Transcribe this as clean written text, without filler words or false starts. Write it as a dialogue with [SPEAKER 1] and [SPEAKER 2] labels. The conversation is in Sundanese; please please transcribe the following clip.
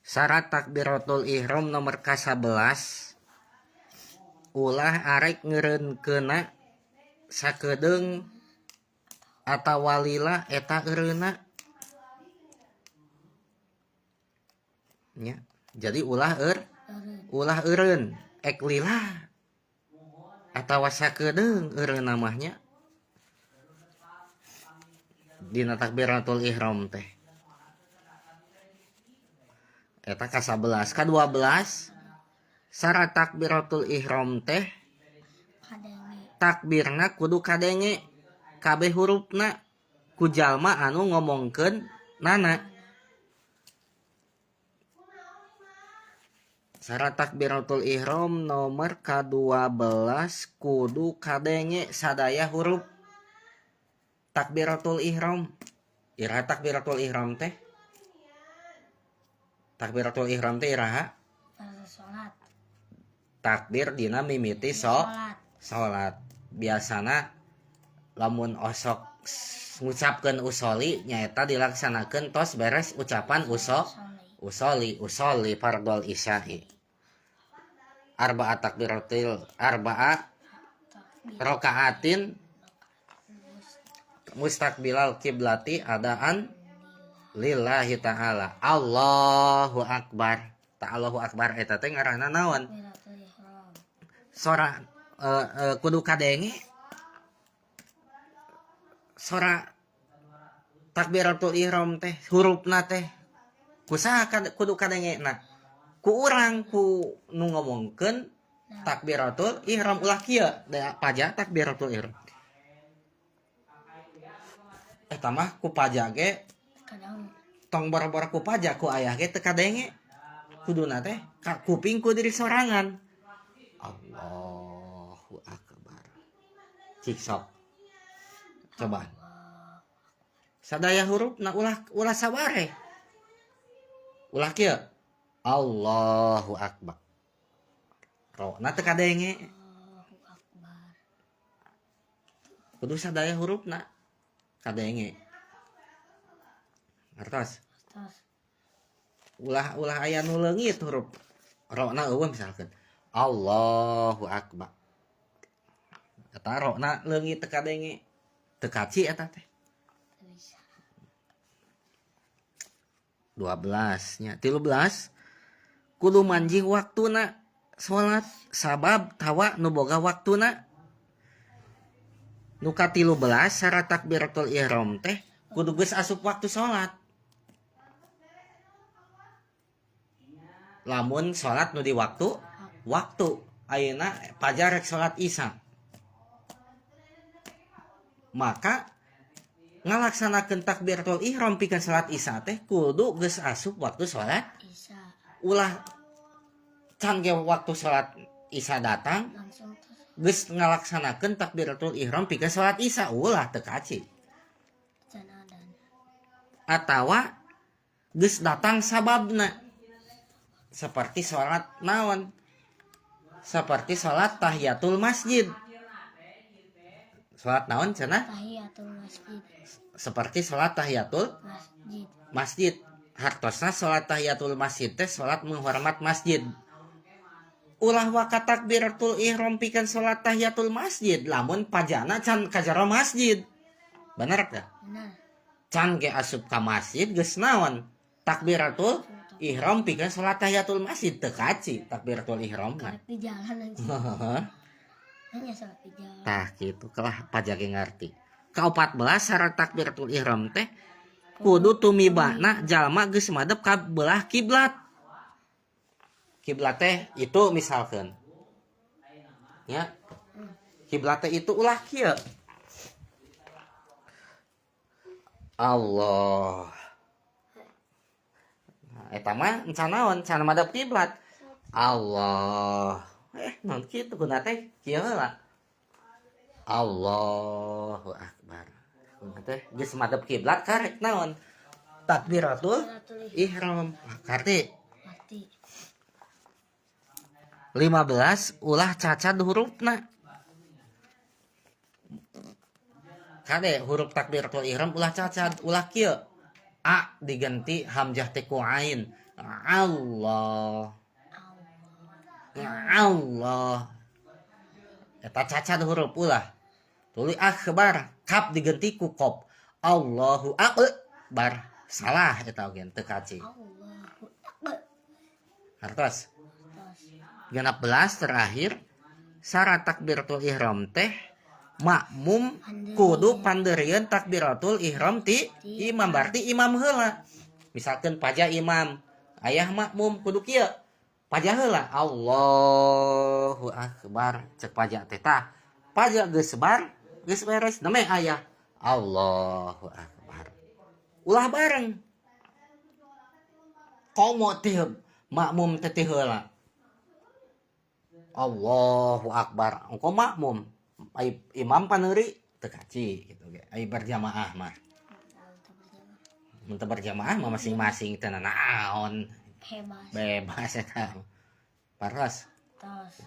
[SPEAKER 1] Syarat takbiratul ihram nomor ka-11 ulah arek ngeureunkeunna sakedeung atawa lila eta eureunna nya. Jadi ulah ulah eureun ek lila atawa sakedeung eureunna mah nya dina takbiratul ihram teh. Eta ka-11, ka-12 syarat takbiratul ihram teh takbirna kudu kadenge kabeh hurufna ku jalma anu ngomongkeun nana. Syarat takbiratul ihram nomor ka-12 kudu kadenge sadaya huruf takbiratul ihram. Iraha takbiratul ihram teh? Takbiratul ihram teh iraha?
[SPEAKER 2] Salat.
[SPEAKER 1] Takbir dina mimiti salat. Biasana lamun osok ngucapkeun usoli nyaeta dilaksanakeun tos beres ucapan usoli usoli fardhol isya'i. Arba'a takbiratil arba'a rakaatin mustaqbilal kiblati adaan lillahi ta'ala. Allahu akbar. Ta Allahu akbar eta teh ngaranna naon? Sora kudu kadenge sora takbiratul ihram teh hurufna teh kusaha kudu kadengena ku urang ku nu ngomongkeun takbiratul ihram ulah kieu da paja takbiratul ihram eta mah ku paja ge tong boro-boro ku paja ku ayah ge teu kadenge kuduna teh ka kuping ku diri sorangan. Allahu akbar. Cik sok coba sadaya hurufna ulah ulah sabare ulah kieu Allahu akbar rona teu kadenge kudu sadaya hurufna kadenge ngartos ulah ulah aya nu leungit huruf rona eueuh misalkan Allahu akbar eta rona leungit teu kadenge teu kaci eta teh 12 nya 13 kudu manjing waktuna salat sabab tawa nu boga waktuna. Nu ka-13 syarat takbiratul ihram teh kudu geus asup waktu salat. Lamun salat nu di waktu waktu ayeuna pajar rek salat isya maka ngalaksanakeun takbiratul ihram pikeun salat isya teh kudu geus asup waktu salat
[SPEAKER 2] isya.
[SPEAKER 1] Ulah can ge waktu salat isya datang geus ngalaksanakeun takbiratul ihram pikeun salat isya ulah teu kaci. Atawa geus datang sababna seperti salat naon? Seperti salat tahiyatul masjid. Salat naon cenah?
[SPEAKER 2] Tahiyatul masjid.
[SPEAKER 1] Seperti salat tahiyatul
[SPEAKER 2] masjid.
[SPEAKER 1] Masjid. Hartosna salat tahiyatul masjid teh salat menghormat masjid. Ulah waka takbiratul ihram pikeun salat tahiyatul masjid lamun pajana can ka jero masjid. Bener teh?
[SPEAKER 2] Bener.
[SPEAKER 1] Can ge asup ka masjid geus naon? Takbiratul ihram pikeun salat tahiyatul masjid teu kaci takbiratul ihram mah.
[SPEAKER 2] Di jalan aja. Hanya salat di jalan.
[SPEAKER 1] Tah kitu kelah pajak ge ngarti. Ka-14 syarat takbiratul ihram teh kudu tumibana jalma geus madep ka belah kiblat. Kiblat teh itu misalkan ya. Kiblat teh itu ulah kieu. Allah. Nah, eta mah encan naon, can madep kiblat. Allah. Naon kitu guna teh kieu heula. Allahu akbar. Guna teh geus madep kiblat karek naon? Takbiratul ihram. Karti. 15 ulah cacad hurufna. Kade huruf takbiratul ihram ulah cacad, ulah kieu. A diganti hamzah teh ku ain, Allah. Allah. Eta cacat huruf, ulah. Tuluy akbar, kaf diganti ku qaf. Allahu akbar. Salah eta oge, teu kaci.
[SPEAKER 2] Allahu Akbar.
[SPEAKER 1] Hartos.
[SPEAKER 2] Tos.
[SPEAKER 1] 16 terakhir, syarat takbiratul ihram teh makmum kudu pandeurieun takbiratul ihram ti imam, berarti imam heula. Misalkan paja imam, ayah makmum kudu kieu, paja heula, "Allahu akbar," cek paja teh. Tah, paja geus bar, geus beres, nembe ayah "Allahu akbar". Ulah bareng, komo ti makmum teh ti heula "Allahu akbar", engko makmum ai imam paneuri, teu kaci gitu ge. Ai berjamaah mah, mun teu berjamaah mah masing-masing teu naon.
[SPEAKER 2] Bebas.
[SPEAKER 1] Bebas eta paras.
[SPEAKER 2] Tos.